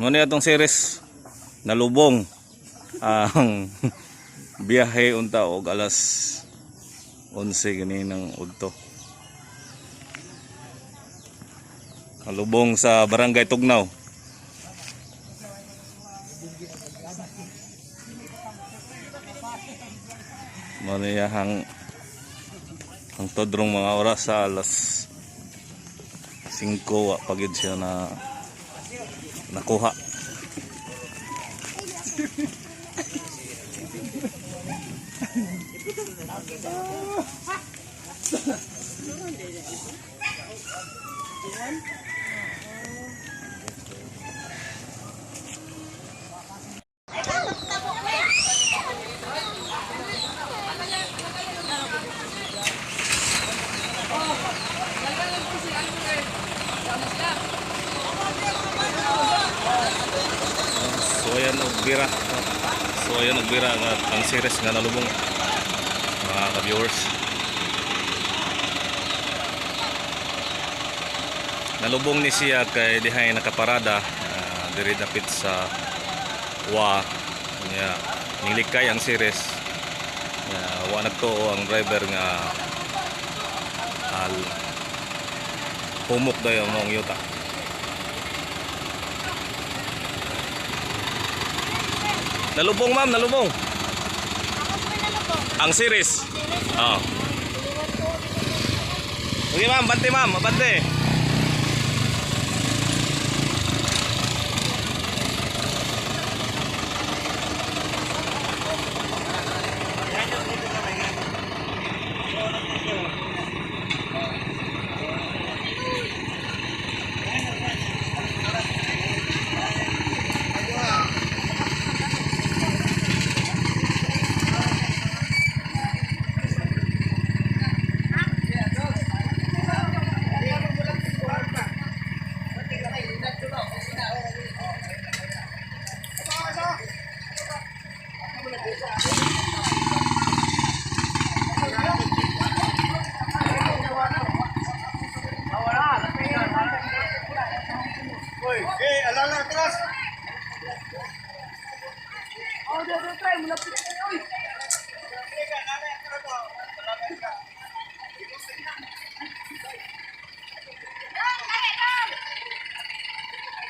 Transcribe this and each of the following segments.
Mo ni atong series nalubong ang biyahe unta og alas 11 ganinang udto. Nalubong sa Barangay Tugnaw. Mo ni ang todrong mga oras sa alas 5, wa pa gyud siya na nakuha. So ayan og bira. So ayan og bira nga ang series nga nalubong, mga ka-viewers. Nalubong ni siya kay dihay nakaparada diri dapit sa wa nya nilikay ang series. Nya wa nagtuo ang driver nga al humok dayon ang yuta. Nalubong, ma'am, nalubong. Ang series. Oh. Okay ma'am, bante ma'am, bante. Eh, alala, atras!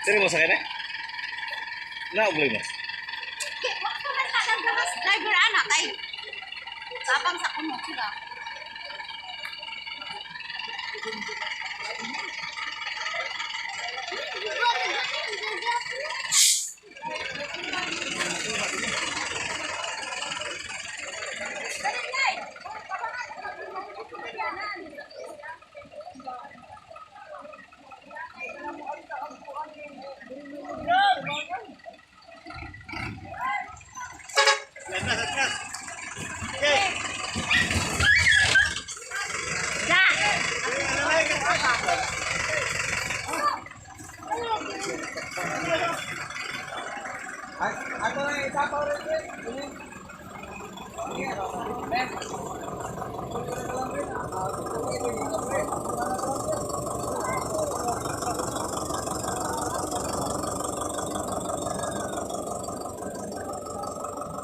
Sino mo sa kanya? Nauglay mo. Driver anak kay tapang sa kuno sila. Atras, atras! Okay! Da.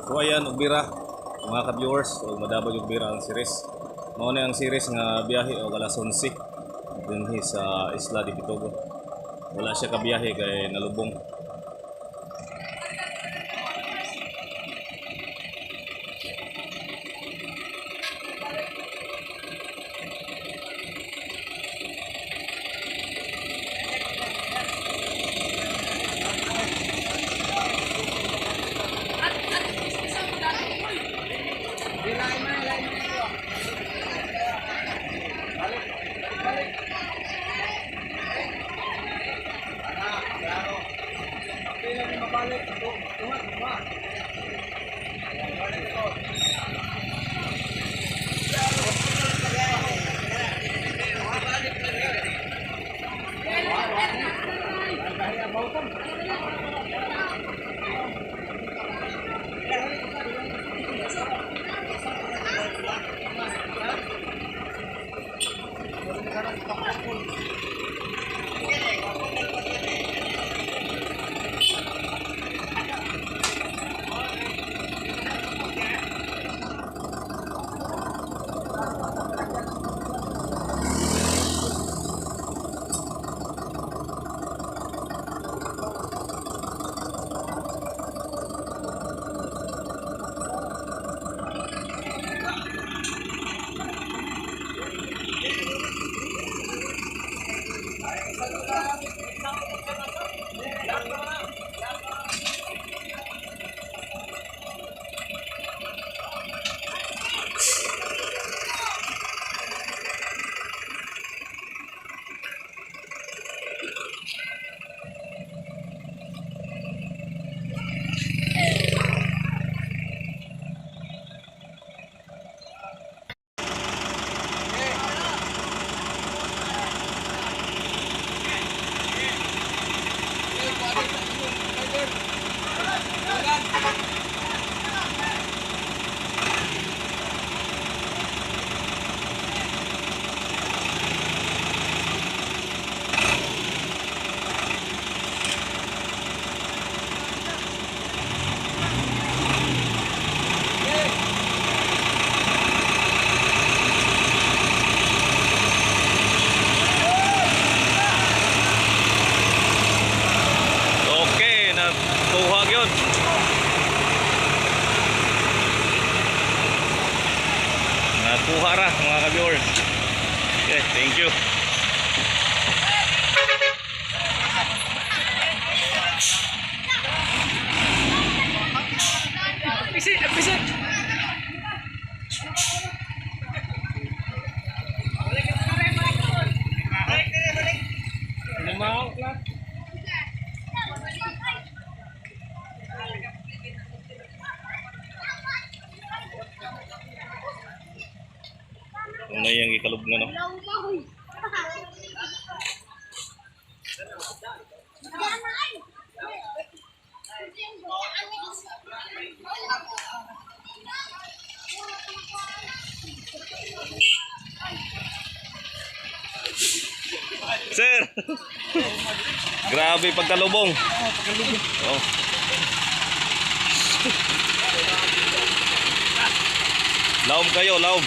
So ayan, og bira mga ka-viewers, og madabog og bira ang series. Mao na ang series nga biyahe og alas 11 dinhi sa Isla de Bitogo. Wala siya kabiyahe kay nalubong. Nakuha gyud. Nakuha ra, mga ka-viewers. Okay, thank you. Pisit, pisit. Ang nayang ikalog nga, no? Sir! Grabe pagkalubong. Oh. Laom kayo, laom.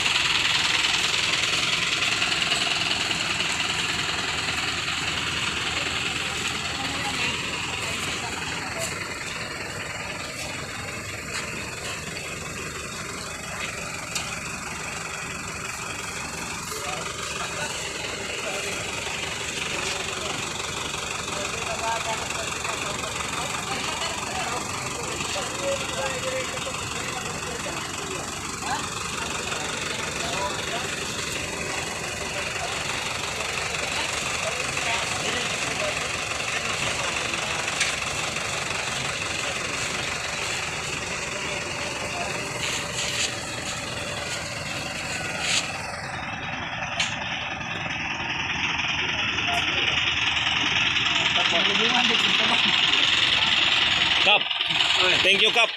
Kap. Thank you, Kap.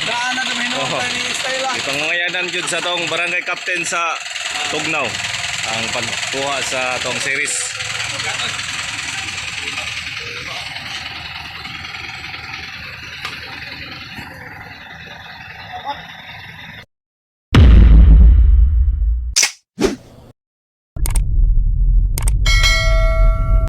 Daan na kami Oo. ni style ah. Ipangangayanan jud sa tong barangay captain sa Tugnaw ang pagkuha sa tong series.